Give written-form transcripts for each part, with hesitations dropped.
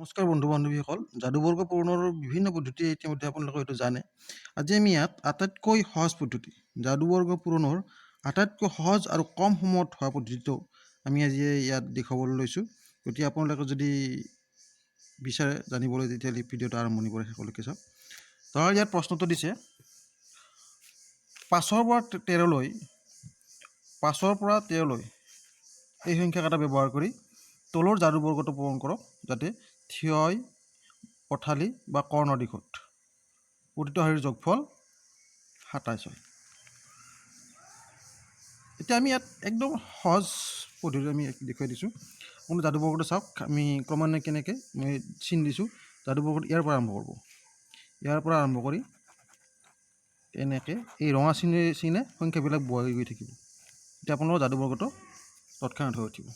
নমস্কাৰ বন্ধু বান্ধৱীসকল, যাদুবৰ্গ পূৰণৰ বিভিন্ন পদ্ধতি ইতিমধ্যে আপোনালোকে হয়তো জানে। আজি আমি ইয়াত আটাইতকৈ সহজ পদ্ধতি, যাদুবৰ্গ পূৰণৰ আটাইতকৈ সহজ আৰু কম সময়ত হোৱা পদ্ধতিটো আমি আজি ইয়াত দেখুৱাবলৈ লৈছোঁ। গতিকে আপোনালোকে যদি বিচাৰে জানিবলৈ, তেতিয়াহ'লে ভিডিঅ'টো আৰম্ভণিৰ পৰা শেষলৈকে চাওক। ধৰক ইয়াত প্ৰশ্নটো দিছে 5ৰ পৰা 13লৈ, 5ৰ পৰা 13লৈ এই সংখ্যাকেইটা ব্যৱহাৰ কৰি তলৰ যাদুবৰ্গটো পূৰণ কৰক, যাতে থিয়, পথালি বা কৰ্ণ দিশত প্ৰতিটো শাৰীৰ যোগফল 27 হয়। এতিয়া আমি ইয়াত একদম সহজ পদ্ধতি আমি দেখুৱাই দিছোঁ। আপুনি যাদুবৰ্গটো চাওক, আমি ক্ৰমান্বয়ে কেনেকৈ মই চিন দিছোঁ। যাদুবৰ্গটো ইয়াৰ পৰা আৰম্ভ কৰিব। ইয়াৰ পৰা আৰম্ভ কৰি এনেকৈ এই ৰঙা চিনে চিনে সংখ্যাবিলাক বঢ়াই গৈ থাকিব। এতিয়া আপোনালোকৰ যাদুবৰ্গটো তৎক্ষণাত হৈ উঠিব।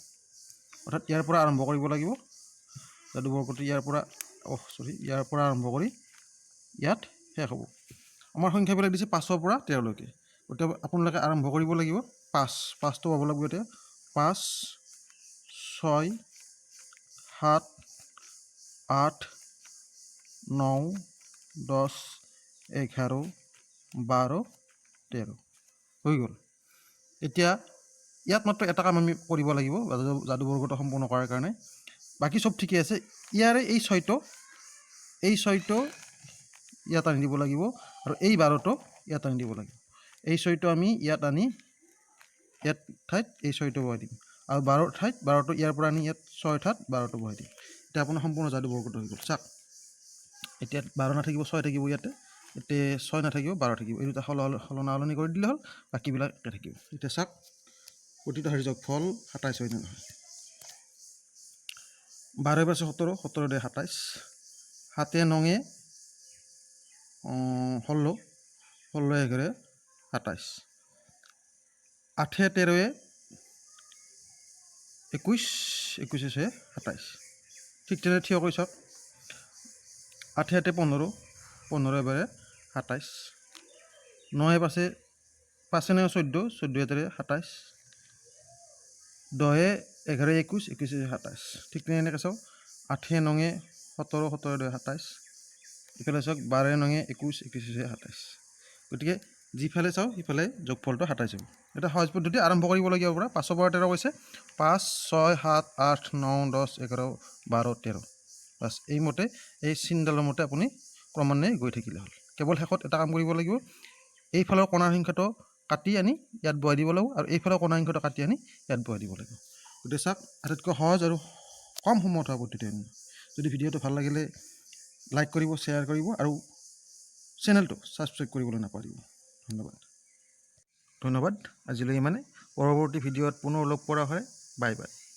অৰ্থাৎ ইয়াৰ পৰা আৰম্ভ কৰিব লাগিব যাদুবৰ্গটো। ইয়াৰ পৰা, অহ চৰি, ইয়াৰ পৰা আৰম্ভ কৰি ইয়াত শেষ হ'ব। আমাৰ সংখ্যাবিলাক দিছে 5ৰ পৰা 13লৈকে। গতিকে আপোনালোকে আৰম্ভ কৰিব লাগিব 5। 5টো পাব লাগিব এতিয়া। 5, 6, 7, 8, 9, 10, 11, 12, 13 হৈ গ'ল। এতিয়া ইয়াত মাত্ৰ এটা কাম আমি কৰিব লাগিব যাদুবৰ্গটো সম্পূৰ্ণ কৰাৰ কাৰণে। বাকী চব ঠিকে আছে। ইয়াৰে এই ছয়টো ইয়াত আনি দিব লাগিব আৰু এই 12টো ইয়াত আনি দিব লাগিব। এই ছয়টো আমি ইয়াত আনি ইয়াত ঠাইত এই ছয়টো বহাই দিম আৰু 12ৰ ঠাইত 12টো ইয়াৰ পৰা আনি ইয়াত ছয় ঠাইত 12টো বহাই দিম। এতিয়া আপোনাৰ সম্পূৰ্ণ যাদুবৰ্গটো হৈ গ'ল। চাওক, এতিয়া 12 নাথাকিব, ছয় থাকিব ইয়াতে। ইয়াতে ছয় নাথাকিব, 12 থাকিব। এই দুটা সলনা সলনি কৰি দিলে হ'ল, বাকীবিলাক একে থাকিব। এতিয়া চাওক, প্ৰতিটো শাৰীৰ যোগফল 27 হয় নে নহয়? 12 পাঁচে 17, 17 দুই 27, সাতে নঙে 16, 16 এঘাৰে 27, আঠে তেৰয়ে 21, 21 ছয়ে 27। ঠিক তেনে থিয় কৰি চাওক। আঠে আঠে 15, 15 এবাৰে 27, নয়ে পাঁচে, পাঁচে নয় 14, 14 এটাৰে 27, দহে 11 21, 21 27। ঠিক তেনে এনেকৈ চাওক। আঠে নঙে 17, 17 দুই 27। ইফালে চাওক, 12 নঙে 21, 21 27। গতিকে যিফালে চাওঁ সিফালে যোগফলটো 27 হ'ব। এটা সহজ পদ্ধতি। আৰম্ভ কৰিবলগীয়া পৰা 5ৰ পৰা 13 কৈছে। 5, 6, 7, 8, 9, 10, 11, 12, 13। বাছ, এইমতে, এই চিনডালৰ মতে আপুনি ক্ৰমান্বয়ে গৈ থাকিলে হ'ল। কেৱল শেষত এটা কাম কৰিব লাগিব, এইফালৰ কণাৰ সংখ্যাটো কাটি আনি ইয়াত বহাই দিব লাগিব আৰু এইফালৰ কণাৰ সংখ্যাটো কাটি আনি ইয়াত বহাই দিব লাগিব। গতিকে চাওক, আটাইতকৈ সহজ আৰু কম সময়ত হোৱা পদ্ধতি। যদি ভিডিঅ'টো ভাল লাগিলে লাইক কৰিব, শ্বেয়াৰ কৰিব আৰু চেনেলটো ছাবস্ক্ৰাইব কৰিবলৈ নাপাহৰিব। ধন্যবাদ, ধন্যবাদ। আজিলৈ ইমানে। পৰৱৰ্তী ভিডিঅ'ত পুনৰ লগ পোৱা হয়। Bye bye.